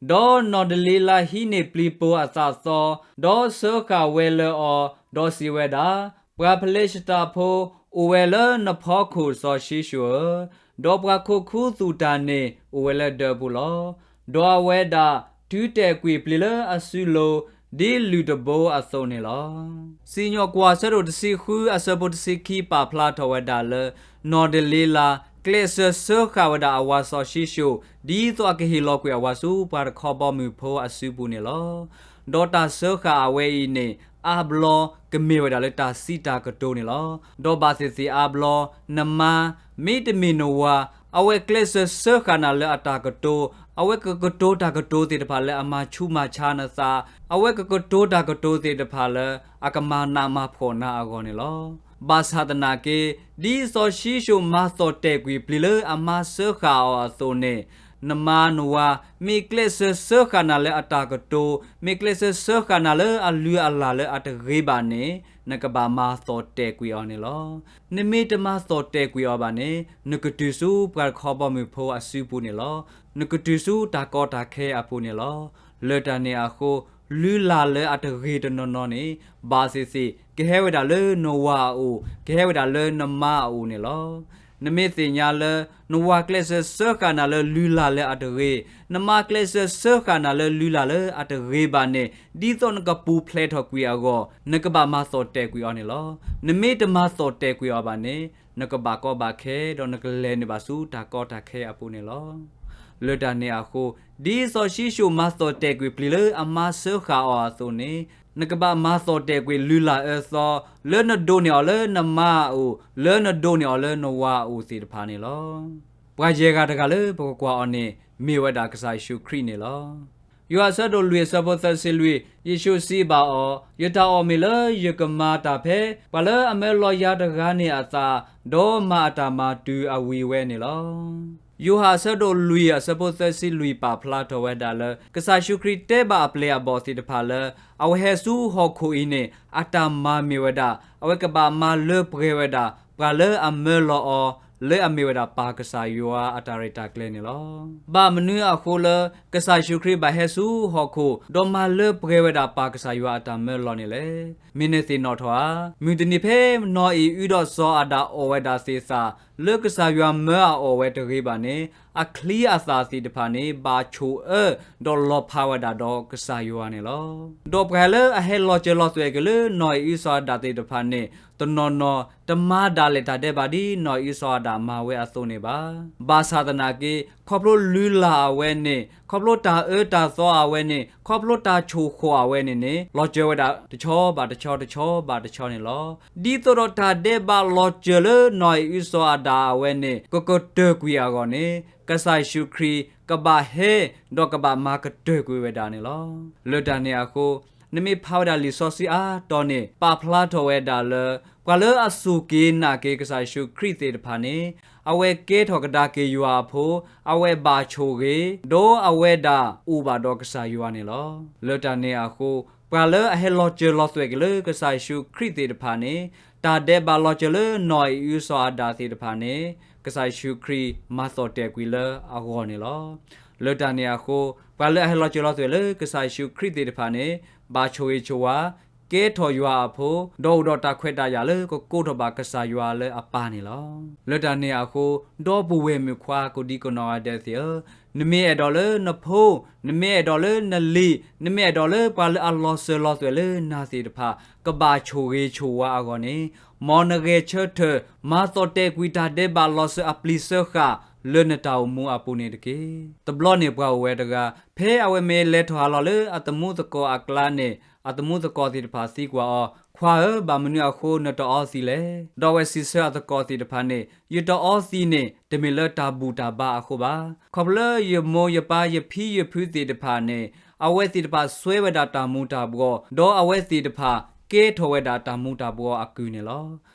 ဒီးနီၢ်ဒလ့လါဟံးန့ၢ်ပျံၤပိၤအသးသီ, ဒီးစၢဃာ်ဝဲလၢအီၤ, ဒီးစံးဝဲဒၣ်, ပှၤဖလ့ၡတၤဖိ အိၣ်ဝဲလၢနဖီခိၣ်စီၤၡံၣ်ၡိၣ်ဧၢ, ဒီးပှၤခိးခူသူၣ်တၢ်န့ၣ် အိၣ်ဝဲလၢဒၢးပူၤလီၤ. ဒီးအဝဲဒၣ်တုၤတဲာ်ကွံာ်ပျံၤလၢအစုလိၤ ဒ်လုၢ်တဘိအသိးန့ၣ်လီၤ. စံၣ်ညီၣ်ကွီၢ်အဆၢဒိၣ်တဆံဃုအဆၢဖိတဆံခံ ပာ်ဖျါထီၣ်ဝဲဒၣ်လၢ နီၢ်ဒလ့လါ ကျဲးစၢးစၢဃာ်ဝဲဒၣ်အဝၤစီၤၡံၣ်ၡိၣ် ဒ်သိးအကဟ့ၣ်လီၤကွံာ်အဝၤဆူပှၤတခီဘီမုၢ်ဖိအစုပူၤန့ၣ်လီၤ. ဒီးတၢ်စၢဃာ်အဝဲအံၤန့ၣ် အါဘျီကမ့ၢ်ဝဲဒၣ်လၢတၢ်စံးတၢ်ကတိၤန့ၣ်လီၤ. ဒီးဘၣ်သ့ၣ်သ့ၣ်အါဘျီ နမါ မ့တမ့ၢ်နဝၤ အဝဲကျဲးစၢးစၢဃာ်နၤလၢအတၢ်ကတိၤ, အဝဲကကတိၤတၢ်ကတိၤသ့ၣ်တဖၣ်လၢအမၤဆူးမၤဆါနသး, အဝဲကကတိၤတၢ်ကတိၤသ့ၣ်တဖၣ်လၢအကမၤနးမၤဖှီၣ်နၤအဂီၢ်န့ၣ်လီၤ. ဘၣ်ဆၣ်သနာ်က့ ဒ်စီၤၡံၣ်ၡိၣ်မၤသီၣ်တဲာ်ကွံာ်ပျံၤလၢအမါစၢဃာ်အီၤအသိးန့ၣ် နမါနဝၤ မ့ၢ်ကျဲးစၢးစၢဃာ်နၤလၢအတၢ်ကတိၤ, မ့ၢ်ကျဲးစၢးစၢဃာ်နၤလၢအလုၢ်အလၢ်လၢအတဂ့ၤဘၣ်န့ၣ် နကဘၣ်မၤသီၣ်တဲာ်ကွံာ်အီၤန့ၣ်လီၤ. နမ့ၢ်တမၤသီၣ်တဲာ်ကွံာ်အီၤဘၣ်န့ၣ် နကတုၤဆူပှၤတခီဘီမုၢ်ဖိအစုပူၤန့ၣ်လီၤ. နကတုၤဆူတၢ်ကီတၢ်ခဲအပူၤန့ၣ်လီၤ. လၢတၢ်န့ၣ်အဃိ လုၢ်လၢ်လၢအတဂ့ၤတနီၤနီၤန့ၣ် ဘၣ်သ့ၣ်သ့ၣ် ကဟဲဝဲဒၣ်လၢနဝၤအအိၣ်, ကဟဲဝဲဒၣ်လၢနမါအအိၣ်န့ၣ်လီၤ. နမ့ၢ်သ့ၣ်ညါလၢ နဝၤကျဲးစၢးစၢဃာ်နၤလၢလုၢ်လၢ်လၢအတဂ့ၤ, နမါကျဲးစၢးစၢဃာ်နၤလၢလုၢ်လၢ်လၢအတဂ့ၤဘၣ်န့ၣ်, ဒ်သိးနကပူၤဖျဲးထီၣ်ကွံာ်အဂီၢ်, နကဘၣ်မၤသီၣ်တဲာ်ကွံာ်အီၤန့ၣ်လီၤ. နမ့ၢ်တမၤသီၣ်တဲာ်ကွံာ်အီၤဘၣ်န့ၣ်, နကဘၣ်ကီဘၣ်ခဲ, ဒီးနကလဲၤနုာ်ဘၣ်ဆူတၢ်ကီတၢ်ခဲအပူၤန့ၣ်လီၤ. လၢတၢ်န့ၣ်အဃိ, ဒ်စီၤၡံၣ်စိၣ်မၤသီၣ်တဲာ်ကွံာ်ပျံၤလၢအမါစၢဃာ်အီၤအသိးန့ၣ်, နကဘၣ်မၤသီၣ်တဲာ်ကွံာ်လုၢ်လၢ်အၢသီ, လၢနဒိးန့ၢ်အီၤလၢနမါအအိၣ်, လၢနဒိးန့ၢ်အီၤလၢနဝၤအအိၣ်သ့ၣ်တဖၣ်န့ၣ်လီၤ. ပှၤယဲၢ်ဂၤတဂၤလၢပကကွၢ်အီၤန့ၣ်, မ့ၢ်ဝဲဒၣ်ကစၢ်ယ့ၣ်ၡူးခရံာ်န့ၣ်လီၤ. ယိၤဟၣ်အဆၢဒိၣ်လွံၢ်အဆၢဖိသၢဆံလွံၢ်, ယ့ၣ်ၡူးစံးဘၣ်အီၤ, ယတၢ်အီၣ်မ့ၢ်လၢယကမၤတၢ်ဖဲ ပှၤလၢအမၢလီၤယၤတဂၤန့ၣ်အသး, ဒီးမၤအတၢ်မၤတုၤအဝံၤဝဲန့ၣ်လီၤ. ယိၤဟၣ်အဆၢဒိၣ်လွံၢ်အဆၢဖိသၢဆံလွံၢ်ပာ်ဖျါထီၣ်ဝဲဒၣ်လၢ ကစၢ်ယ့ၣ်ၡူးခရံာ်တဲဘၣ်အပျဲၢ်အဘီၣ်သ့ၣ်တဖၣ်လၢ အဝဲဟဲဆူဟီၣ်ခိၣ်အံၤန့ၣ် အတၢ်မၤမ့ၢ်ဝဲဒၣ် အဝဲကဘၣ်မၤလၢပှဲၤဝဲဒၣ် ပှၤလၢအမၢလီၤအီၤ လၢအမ့ၢ်ဝဲဒၣ်ပၢ်ကစၢ်ယွၤအတၢ်ရဲၣ်တၢ်ကျဲၤန့ၣ်လီၤ. ဘၣ်မနုၤအဃိလၢ ကစၢ်ယ့ၣ်ၡူးခရံာ်ဘၣ်ဟဲဆူဟီၣ်ခိၣ် ဒီးမၤလၢပှဲၤဝဲဒၣ်ပၢ်ကစၢ်ယွၤအတၢ်မၢလီၤန့ၣ်လဲၣ်. မ့ၢ်နသ့ၣ်နီၣ်ထီၣ်ဧါ, မုၢ်တနံၤဖဲနီၢ်အံၣ်အုဒီးစီၤအၤဒၣ်အီၣ်ဝဲဒၣ်သ့ၣ်သၣ် လၢကစၢ်ယွၤမၢအီၤအီၣ်ဝဲတဂ့ၤဘၣ်န့ၣ်, အချံအသၣ်သ့ၣ်တဖၣ်န့ၣ် ဘၣ်ဆိၣ်အၢ ဒီးလီၤဖးဝဲဒၣ်ဒီးကစၢ်ယွၤန့ၣ်လီၤ. ဒီးပှၤလၢအဟဲလီၤစၢၤလီၤသွဲၣ်က့ၤလၢနီၢ်အံၣ်အုစီၤအၤဒၣ်သ့ၣ်တဖၣ်န့ၣ် တနီၤနီၤ တမၤဒၣ်လဲာ်တၢ်ဒဲးဘးဒ်နီၢ်အံၣ်အုစီၤအၤဒၣ်မၤဝဲအသိးန့ၣ်ဘၣ်. ဘၣ်ဆၣ်သနာ်က့ ခီဖျိလုၢ်လၢ်အဝဲန့ၣ်, ခီဖျိတၢ်အၢတၢ်သီအဝဲန့ၣ်, ခီဖျိတၢ်ဆိၣ်ဃီၣ်အဝဲန့ၣ်န့ၣ် လီၤစၢၤဝဲဒၣ်တဆီဘၣ်တဆီ တဆီဘၣ်တဆီန့ၣ်လီၤ. ဒ်သိးဒီးတၢ်ဒဲးဘးလီၤစၢၤလၢနီၢ်အံၣ်အုစီၤအၤဒၣ်အဝဲန့ၣ် ကကတၢၢ်ကွံာ်အဂီၢ်န့ၣ်, ကစၢ်ယ့ၣ်ၡူးခရံာ်ကဘၣ်ဟဲ ဒီးကဘၣ်မၤကတၢၢ်ကွံာ်ဝဲဒၣ်န့ၣ်လီၤ. လၢတၢ်န့ၣ်အဃိ နမ့ၢ်ဖးဝဲဒၣ်လံာ်စီဆှံအါတီၤန့ၣ် ပာ်ဖျါထီၣ်ဝဲဒၣ်လၢ ပှၤလၢအစူၢ်က့ၤနာ်က့ၤကစၢ်ယ့ၣ်ၡူးခရံာ်သ့ၣ်တဖၣ်န့ၣ် အဝဲကဲထီၣ်ကဒါက့ၤယွၤအဖိ, အဝဲဘၣ်ဆိၣ်ဂ့ၤ, ဒီးအဝဲဒၣ်အိၣ်ဘၣ်ဒီးကစၢ်ယွၤန့ၣ်လီၤ. လၢတၢ်န့ၣ်အဃိ ပှၤလၢအဟဲလီၤစၢၤလီၤသွဲၣ်က့ၤလၢကစၢ်ယ့ၣ်ၡူးခရံာ်သ့ၣ်တဖၣ်န့ၣ် တၢ်ဒဲးဘးလီၤစၢၤလၢနီၢ်အံၣ်အုစီၤအၤဒၣ်သ့ၣ်တဖၣ်န့ၣ် ကစၢ်ယ့ၣ်ၡူးခရံာ်မၤသီၣ်တဲာ်ကွံာ်လၢအဂီၢ်န့ၣ်လီၤ. လၢတၢ်န့ၣ်အဃိ ပှၤလၢအဟဲလီၤစၢၤလီၤသွဲၣ်လၢကစၢ်ယ့ၣ်ၡူးခရံာ်သ့ၣ်တဖၣ်န့ၣ် ဘၣ်ဆိၣ်ဂ့ၤဆိၣ်ဝါ, ကဲထီၣ်ယွၤအဖိ, ဒီးအိၣ်ဒီးတၢ်ခွဲးတၢ်ယာ်လၢကကိးထီၣ်ဘၣ်ကစၢ်ယွၤလၢအပၢ်န့ၣ်လီၤ. လၢတၢ်န့ၣ်အဃိ ဒီပုၢ်ဝဲၢ်မုၣ်ခွါကိးဒံကနီၢ်ဂၤဒဲးသ့ၣ်ဧၢ, နမ့ၢ်အဲၣ်ဒိးလၢနဖိ, နမ့ၢ်အဲၣ်ဒိးလၢနလံၤ, နမ့ၢ်အဲၣ်ဒိးလၢပှၤလၢအလီၤစၢၤလီၤသွဲၣ်လၢနၤသ့ၣ်တဖၣ် ကဘၣ်ဆိၣ်ဂ့ၤဆိၣ်ဝါအဂီၢ်န့ၣ်, မ်နဂဲၤဆၢထၢၣ် မၤသီၣ်တဲာ်ကွံာ်တၢ်ဒဲးဘးလီၤစၢၤအပျံၤစၢဃာ်လၢနတၢ်အိၣ်မူအပူၤန့ၣ်တက့ၢ်. တဘျီန့ၣ်ပှၤအိၣ်ဝဲတဂၤ, ဖဲအဝဲမ့ၢ်လဲၤထီၣ်ဟးလီၤလၢအသမူသကိးအကျါန့ၣ်, အသမူသကိးသ့ၣ်တဖၣ်သံကွၢ်အီၤ, ခွါဧၢ, ဘၣ်မနုၤအဃိနတအီသံးလဲၣ်. ဒီးအဝဲစံးဆၢအသကိးသ့ၣ်တဖၣ်န့ၣ်, ယတအီသံးန့ၣ် တမ့ၢ်လၢတၢ်ဘူၣ်တၢ်ဘါအဃိဘၣ်. ခီဖျိလၢယမိၢ်ယပၢ်ယဖံယဖုသ့ၣ်တဖၣ်န့ၣ်, အဝဲသ့ၣ်တဖၣ်စွဲဝဲဒၣ်တၢ်မူၤတၢ်ဘှီး, ဒီးအဝဲသ့ၣ်တဖၣ်ကဲထီၣ်ဝဲဒၣ်တၢ်မူၤတၢ်ဘှီးအကုၢ်န့ၣ်လီၤ.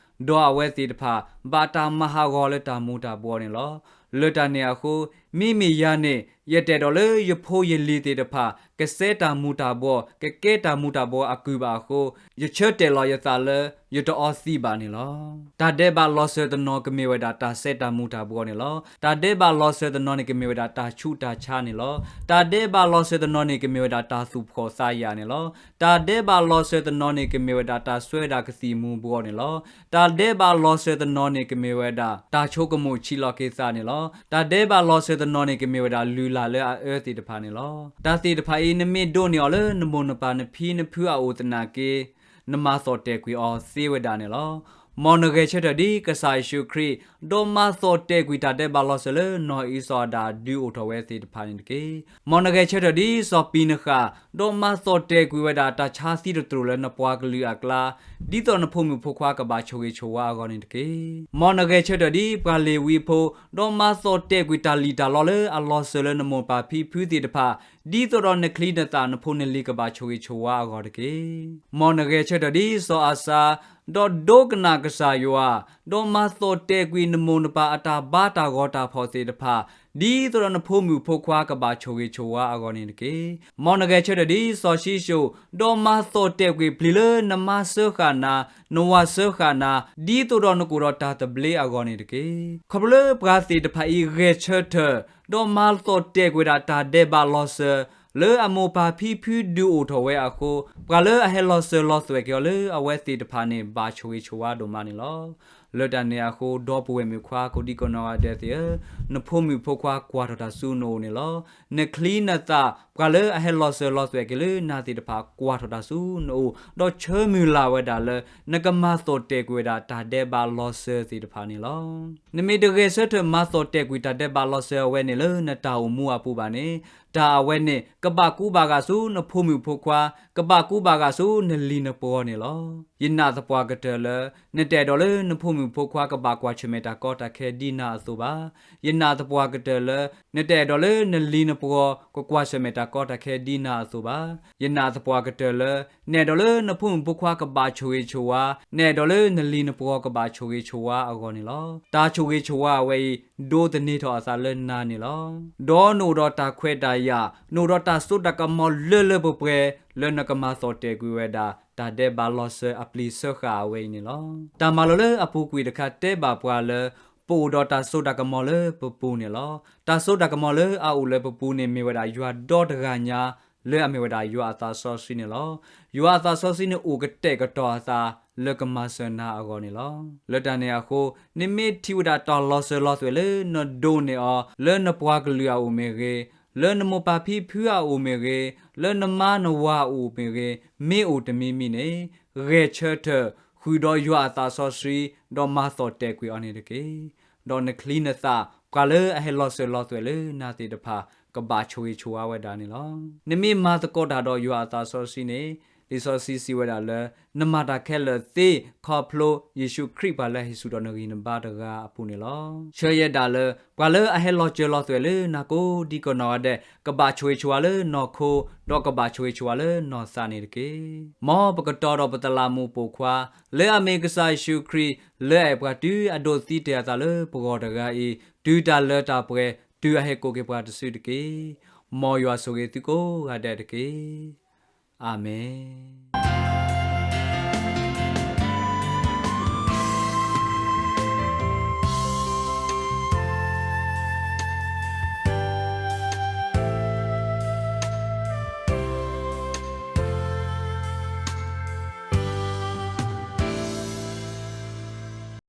ဒီးအဝဲသ့ၣ်တဖၣ်ဘၣ်တၢ်မၤဟးဂီၤလၢတၢ်မူၤတၢ်ဘှီးန့ၣ်လီၤ. လၢတၢ်န့ၣ်အဃိ, မ့မ့ၢ်ယၤန့ၣ် ယတအဲၣ်ဒိးလၢယဖိယလံၤသ့ၣ်တဖၣ် ကစဲတၢ်မူၤတၢ်ဘှီး, ကကဲတၢ်မူၤတၢ်ဘှီးအကုၢ်ဘၣ်အဃိ, ယဆၢတဲာ်လီၤယသးလၢ ယတအီသံးဘၣ်န့ၣ်လီၤ. တၢ်ဒဲးဘးလီၤစၢၤတနီၤကမ့ၢ်ဝဲဒၣ်တၢ်စဲတၢ်မူၤတၢ်ဘှီးန့ၣ်လီၤ. တၢ်ဒဲးဘးလီၤစၢၤတနီၤန့ၣ်ကမ့ၢ်ဝဲဒၣ်တၢ်ဆူးတၢ်ဆါန့ၣ်လီၤ. တၢ်ဒဲးဘးလီၤစၢၤတနီၤန့ၣ်ကမ့ၢ်ဝဲဒၣ်တၢ်သူၣ်ဖှီၣ်သးယာ်န့ၣ်လီၤ. တၢ်ဒဲးဘးလီၤစၢၤတနီၤန့ၣ်ကမ့ၢ်ဝဲဒၣ်တၢ်စွဲဒၣ်ကသံၣ်မူၤဘှီးန့ၣ်လီၤ. တၢ်ဒဲးဘးလီၤစၢၤတနီၤန့ၣ်ကမ့ၢ်ဝဲဒၣ် တၢ်ဆိကမိၣ်ဆံးလီၤက့ၤသးန့ၣ်လီၤ. တၢ်ဒဲးဘးလီၤစၢၤတနီၤန့ၣ်ကမ့ၢ်ဝဲဒၣ်လုၢ်လၢ်လၢအအၢသ့ၣ်တဖၣ်န့ၣ်လီၤ. တၢ်သ့ၣ်တဖၣ်အံၤ နမ့ၢ်ဒိးန့ၢ်အီၤလၢနမိၢ်နပၢ်နဖံနဖုအအိၣ်သနာ်က့ နမၤသီၣ်တဲာ်ကွံာ်အီၤသ့ဝဲဒၣ်န့ၣ်လီၤ. မ်နဂဲၤဆၢထၢၣ်ဒ်ကစၢ်ယ့ၣ်ၡူးခရံာ်, ဒီးမၤသီၣ်တဲာ်ကွံာ်တၢ်ဒဲးဘးလီၤစၢၤလၢနီၢ်အံၣ်စီၤအၤဒၣ်ဒုးအိၣ်ထီၣ်ဝဲသ့ၣ်တဖၣ်န့ၣ်တက့ၢ်. မ်နဂဲၤဆၢထၢၣ်ဒ်စီၤပံၤနဃၣ်, ဒီးမၤသီၣ်တဲာ်ကွံာ်ဝဲဒၣ်တၢ်ဆါသံတတြိာ်လၢနပှၤကလုာ်အကျါ, ဒ်သိးနဖိမုၣ်ဖိခွါကဘၣ်ဆိၣ်ဂ့ၤဆိၣ်ဝါအဂီၢ်န့ၣ်တက့ၢ်. မ်နဂဲၤဆၢထၢၣ်ဒ်ပှၤလ့ၤဝံဖိ, ဒီးမၤသီၣ်တဲာ်ကွံာ်တၢ်လံၣ်တၢ်လီလၢအလီၤစၢၤလၢနမိၢ်နပၢ်ဖံဖုသ့ၣ်တဖၣ်, ဒ်သိးဒီးနချံနသၣ်နဖိနလံၤကဘၣ်ဆိၣ်ဂ့ၤဆိၣ်ဝါအဂီၢ်တက့ၢ်. မ်နဂဲၤဆၢထၢၣ်ဒ်စီၤအၤစါ, ဒီးဒိကနၣ်ကစၢ်ယွၤ, ဒီးမၤသီၣ်တဲာ်ကွံာ်နမိၢ်နပၢ်အတၢ်ဘါတၢ်ဂီၤတၢ်ဖီၣ်သ့ၣ်တဖၣ်, ဒ်သိးဒီးနဖိမုၣ်ဖိခွါကဘၣ်ဆိၣ်ဂ့ၤဆိၣ်ဝါအဂီၢ်န့ၣ်တက့ၢ်. မ်နဂဲၤဆၢထၢၣ်ဒ်စီၤၡံၣ်စိၣ်, ဒီးမၤသီၣ်တဲာ်ကွံာ်ပျံၤလၢနမါစၢဃာ်နၤ, နဝၤစၢဃာ်နၤ, ဒ်သိးဒီးနကအိၣ်ဒီးတၢ်သဘျ့အဂီၢ်န့ၣ်တက့ၢ်. ခီဖျိလၢပှၤသ့ၣ်တဖၣ်အံၤဂဲၤဆၢထၢၣ်, ဒီးမၤသီၣ်တဲာ်ကွံာ်ဒၣ်တၢ်ဒဲးဘးလီၤစၢၤ, လၢအမိၢ်ပၢ်ဖံဖုဒုးအိၣ်ထီၣ်ဝဲအဃိ, ပှၤလၢအဟဲလီၤစၢၤလီၤသွဲၣ်က့ၤအီၤလၢအဝဲသ့ၣ်တဖၣ်န့ၣ် ဘၣ်ဆိၣ်ဂ့ၤဆိၣ်ဝါဒိၣ်မးန့ၣ်လီၤ. လၢတၢ်န့ၣ်အဃိ ဒီပုၢ်ဝဲၢ်မုၣ်ခွါ ကိးဒံကနီၢ်ဂၤဒဲးသ့ၣ်ဧၢ, နဖိမုၣ်ဖိခွါကွၢ်ထီၣ်တၢ်ဆူနအိၣ်န့ၣ်လီၤ. နချံနသၣ် ပှၤလၢအဟဲလီၤစၢၤလီၤသွဲၣ်က့ၤလၢနၤသ့ၣ်တဖၣ် ကွၢ်ထီၣ်တၢ်ဆူနအိၣ်, ဒီးဆၢမုၢ်လၢ်ဝဲဒၣ်လၢ နကမၤသီၣ်တဲာ်ကွံာ်ဝဲဒၣ်တၢ်ဒဲးဘးလီၤစၢၤသ့ၣ်တဖၣ်န့ၣ်လီၤ. နမ့ၢ်တဂဲၤဆၢထၢၣ်မၤသီၣ်တဲာ်ကွံာ်တၢ်ဒဲးဘးလီၤစၢၤအဝဲန့ၣ်လၢနတၢ်အိၣ်မူအပူၤဘၣ်န့ၣ်, တၢ်အဝဲန့ၣ် ကဘၣ်ကူဘၣ်ဂာ်ဆူနဖိမုၣ်ဖိခွါ, ကဘၣ်ကူဘၣ်ဂာ်ဆူနလံၤနပှီၤန့ၣ်လီၤ. ယနာ်သပှၢ်ကတၢၢ်လၢ နတအဲၣ်ဒိးလၢနဖိမုၣ်ဖိခွါကဘၣ်ကွၢ်ဆၢၣ်မဲာ်တၢ်ကီတၢ်ခဲဒ်နၤအသိးဘၣ်. ယနာ်သပှၢ်ကတၢၢ်လၢ နတအဲၣ်ဒိးလၢနလံၤနပှီၤကကွၢ်ဆၢၣ်မဲာ်တၢ်ကီတၢ်ခဲဒ်နၤအသိးဘၣ်. ယနာ်သပှၢ်ကတၢၢ်လၢ နအဲၣ်ဒိးလၢနဖိမုၣ်ဖိခွါကဘၣ်ဆိၣ်ဂ့ၤဆိၣ်ဝါ, နအဲၣ်ဒိးလၢနလံၤနပှီၤကဘၣ်ဆိၣ်ဂ့ၤဆိၣ်ဝါအဂီၢ်န့ၣ်လီၤ. တၢ်ဆိၣ်ဂ့ၤဆိၣ်ဝါအဝဲအံၤ ဒိးသန့ၤထီၣ်အသးလၢနၤန့ၣ်လီၤ. ဒီးနအိၣ်ဒီးတၢ်ခွဲးတၢ်ယာ်, နအိၣ်ဒီးတၢ်စိတၢ်ကမီၤလၢလၢပှဲၤပှဲၤ လၢနကမၤသီၣ်တဲာ်ကွံာ်ဝဲဒၣ် တၢ်ဒဲးဘးလီၤစၢၤအပျံၤစၢဃာ်အဝဲအံၤန့ၣ်လီၤ. တၢ်မၤလိာ်လၢအပူၤကွံာ်တခါတဲဘၣ်ပှၤလၢ ပအိၣ်ဒီးတၢ်စိတၢ်ကမီၤလၢပပူၤန့ၣ်လီၤ. တၢ်စိတၢ်ကမီၤလၢအအိၣ်လၢပပူၤန့ၣ် မ့ၢ်ဝဲဒၣ်ယွၤဒီတဂၤညါ လၢအမ့ၢ်ဝဲဒၣ်ယွၤအသးစီဆှံန့ၣ်လီၤ. ယွၤအသးစီဆှံန့ၣ်အိၣ်ကတဲာ်ကတီၤအသး လၢကမၤစၢၤနၤအဂီၢ်န့ၣ်လီၤ. လၢတၢ်န့ၣ်အဃိ နမ့ၢ်ထံၣ်ဝဲဒၣ်တၢ်လီၤစၢၤလီၤသွဲၣ်လၢနဒိးန့ၢ်အီၤ လၢနပှၤကလုာ်အအိၣ်မ့ၢ်ဂ့ၤ, လၢနမိၢ်ပၢ်ဖံဖုအအိၣ်မ့ၢ်ဂ့ၤ, လၢနမါနဝၤအအိၣ်မ့ၢ်ဂ့ၤ, မ့ၢ်အိၣ်တမံၤမံၤန့ၣ် ဂဲၤဆၢထၢၣ် ဃုာ်ဒီးယွၤအသးစီဆှံ ဒီးမၤသီၣ်တဲာ်ကွံာ်အီၤန့ၣ်တက့ၢ်. ဒီးနချံနသၣ် ပှၤလၢအဟဲလီၤစၢၤလီၤသွဲၣ်လၢနၤသ့ၣ်တဖၣ် ကဘၣ်ဆိၣ်ဂ့ၤဆိၣ်ဝါဝဲဒၣ်န့ၣ်လီၤ. နမ့ၢ်မၤသကိးတၢ်ဒီးယွၤအသးစီဆှံန့ၣ် လံာ်စီဆှံစံးဝဲဒၣ်လၢ နမၤတၢ်ခဲလၢာ်သ့ ခီဖျိယ့ၣ်ၡူးခရံာ်ပှၤလၢဟ့ၣ်ဆူၣ်ထီၣ်နဂံၢ်နဘါတဂၤအပူၤန့ၣ်လီၤ. ဆၢယဲဒၣ်လၢ ပှၤလၢအဟဲလီၤစၢၤလီၤသွဲၣ်လၢနၤကိးဒံကနီၢ်ဂၤဒဲး ကဘၣ်ဆိၣ်ဂ့ၤဆိၣ်ဝါလၢနီၢ်ခိ ဒီးကဘၣ်ဆိၣ်ဂ့ၤဆိၣ်ဝါလၢနီၢ်သးန့ၣ်တက့ၢ်. မ်ပကတီၤဒီးပသလးမူးပိာ်ခွါ လၢအမ့ၢ်ကစၢ်ယ့ၣ်ၡူးခရံာ် လၢအအဲၣ်ပှၤတုၤအဒိးသံတ့ၢ်အသးလၢပဂီၢ်တဂၤအံၤ တုၤတၢ်လၢတၢ်ပှဲၤ တုၤအဟဲကိးက့ၤပှၤတစုတက့ၢ်. မ်ယွၤဆိၣ်ဂ့ၤသုကိးဂၤဒဲးတက့ၢ်. အၤမ့ၣ်.